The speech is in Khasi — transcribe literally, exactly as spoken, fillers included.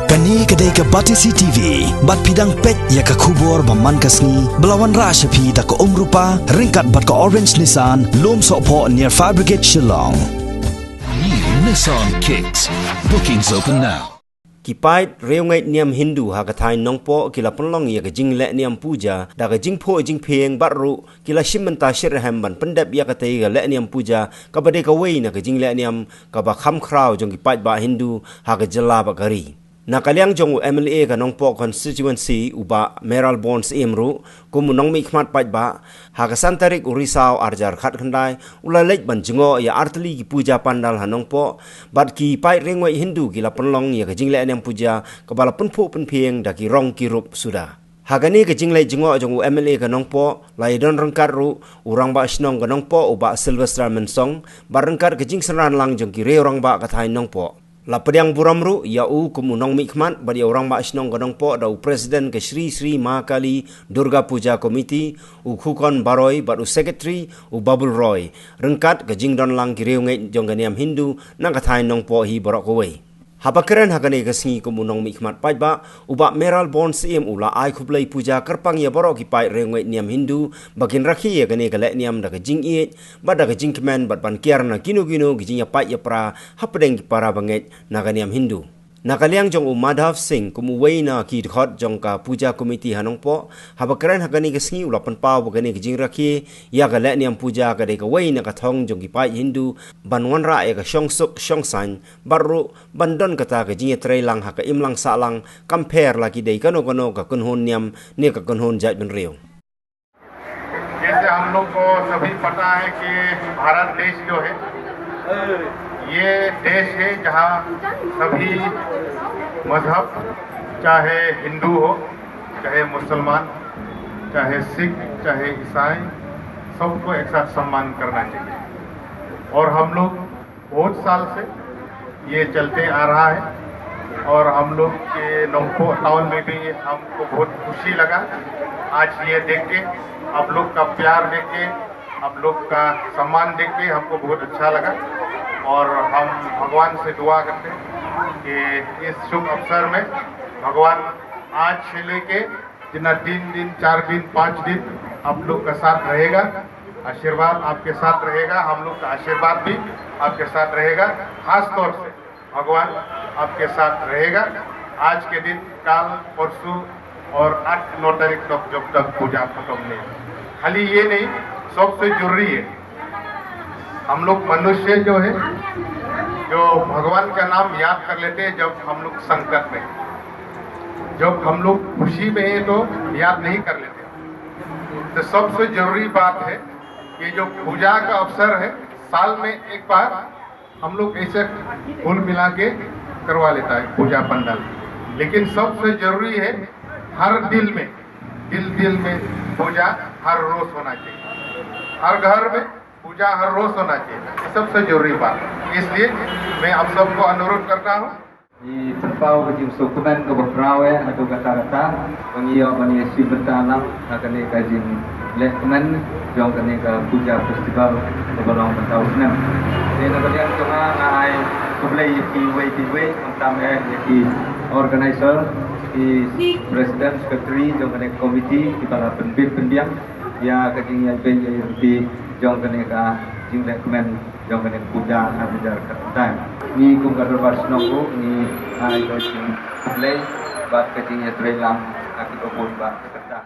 Kane ka dei ka Batesi T V, bad phi dang peit ïa ka khubor ba man ka sngi, ba la wanrah sha phi da ka Umrupa, ryngkat bad ka Orange Nissan, Lumsohphoh near Fire Brigade Shillong. New Nissan Kicks. Bookings open now. Ki paid riewngeit niam Hindu ha ka thaiñ Nongpoh ki la pynlong ïa ka jingleh niam puja da ka jingphuh jingphieng bad ruh ki la shim bynta shitrhem ban pyndep ïa katei ka leh niam puja kaba dei kawei na ka jingleh niam kaba kham khraw jong ki paidbah Hindu ha ka jylla bad ka ri. Na ka liang jong u M L A ka Nongpoh constituency u Bah Mayralborn Syiem ruh, kum u nongmihkhmat paidbah, ha ka san tarik u Risaw ar hajar khatkhyndai, u la leit ban jngoh ïa artylli ki puja pandal ha Nongpoh, bad ki paid riewngeit Hindu ki la pynlong ïa ka jingleh niam puja kaba la pynphuh pynphieng da ki rong ki rup suda. Ha kane ka jingleit jngoh jong u M L A ka Nongpoh, la ïadon ryngkat ruh u Rangbah Shnong ka Nongpoh u Bah Sylvester Mynsong, bad ryngkat ka jingsynran lang jong ki riew rangbah ka thaiñ Nongpoh. La pdiang burom ruh ïa u kum u nongmihkhmat bad ïa u Rangbah Shnong ka Nongpoh da u President ka Shree Shree Maa Kali Durga Puja Committee, u Khukon Baroi bad u Secretary u Babul Roy, ryngkat ka jingdon lang ki riewngeit jong ka niam Hindu na ka thaiñ Nongpoh hi baroh kawei. Haba kren ha kane ka sngi kum u nongmihkhmat paidbah, u Bah Mayralborn Syiem u la ai khublei puja kyrpang ïa baroh ki paid riewngeit niam Hindu ba kin rakhe ïa kane ka leh niam da ka jingïeit bad da ka jingkmen bad ban kiar na kino kino ki jingïapait ïapra hapdeng ki para bangeit na ka niam Hindu. Na ka liang jong u Madhav Singh kum uwei na ki dkhot jong ka Puja Committee ha Nongpoh, haba kren ha kane ka sngi u la pynpaw ba kane ka jingrakhe ïa ka leh niam puja ka dei kawei na ka thong jong ki paid Hindu ban wanrah ïa ka shongsuk shongsaiñ bad ruh ban don kata ka jingïatreilang ha ka imlang sahlang, kam pher la ki dei kano kano ka kynhun niam ne ka kynhun jaitbynriew. जैसे हम लोग को सभी पता है कि भारत देश जो है, ये देश है जहाँ सभी मजहब, चाहे हिंदू हो, चाहे मुसलमान, चाहे सिख, चाहे ईसाई, सबको एक साथ सम्मान करना चाहिए। और हम लोग बहुत साल से ये चलते आ रहा है और हम लोग के नोंगपोक टाउन में भी हमको बहुत खुशी लगा आज ये देख के, आप लोग का प्यार देख के, आप लोग का सम्मान देख के हमको बहुत अच्छा लगा। और हम भगवान से दुआ करते हैं कि इस शुभ अवसर में भगवान आज से लेके जितना तीन दिन, चार दिन, पाँच दिन आप लोग का साथ रहेगा, आशीर्वाद आपके साथ रहेगा, हम लोग का आशीर्वाद भी आपके साथ रहेगा। खास तौर से भगवान आपके साथ रहेगा। आज के दिन, काल, परसों और आठ नौ तारीख तक जब तक पूजा खत्म नहीं, खाली ये नहीं, सबसे जरूरी है हम लोग मनुष्य जो है, जो भगवान का नाम याद कर लेते हैं जब हम लोग संकट में, जब हम लोग खुशी में हैं तो याद नहीं कर लेते। तो सबसे जरूरी बात है, ये जो पूजा का अवसर है, साल में एक बार हम लोग ऐसे कुल मिला के करवा लेता है पूजा पंडाल। लेकिन सबसे जरूरी है हर दिल में, दिल दिल में पूजा हर रोज होना चाहिए, हर घर में पूजा हर रोज होना चाहिए। सबसे जरूरी बात, इसलिए मैं आप सबको अनुरोध करता हूँ। Ngi pynpaw ka jingsngewkmen kaba khraw eh haduh katta katta ba ngi ïoh ban ïashim bynta lang ha kane ka jingleh kmen jong kane ka Puja Festival kaba long mynta u snem. Te na ka liang jong nga, nga ai khublei ïa kiwei kiwei, khamtam eh ïa ki organizer, ki president, secretary jong kane ka committee kiba la pynbit pynbiang ïa ka jingïaibeiñ ïaryntih jong kane ka jingleh kmen jong kane ka puja ha ka jar kata. Ngi kum ka dorbar shnong ruh ngi ai ka jingkhublei bad ka jingïatreilang ha ki babun ba kata.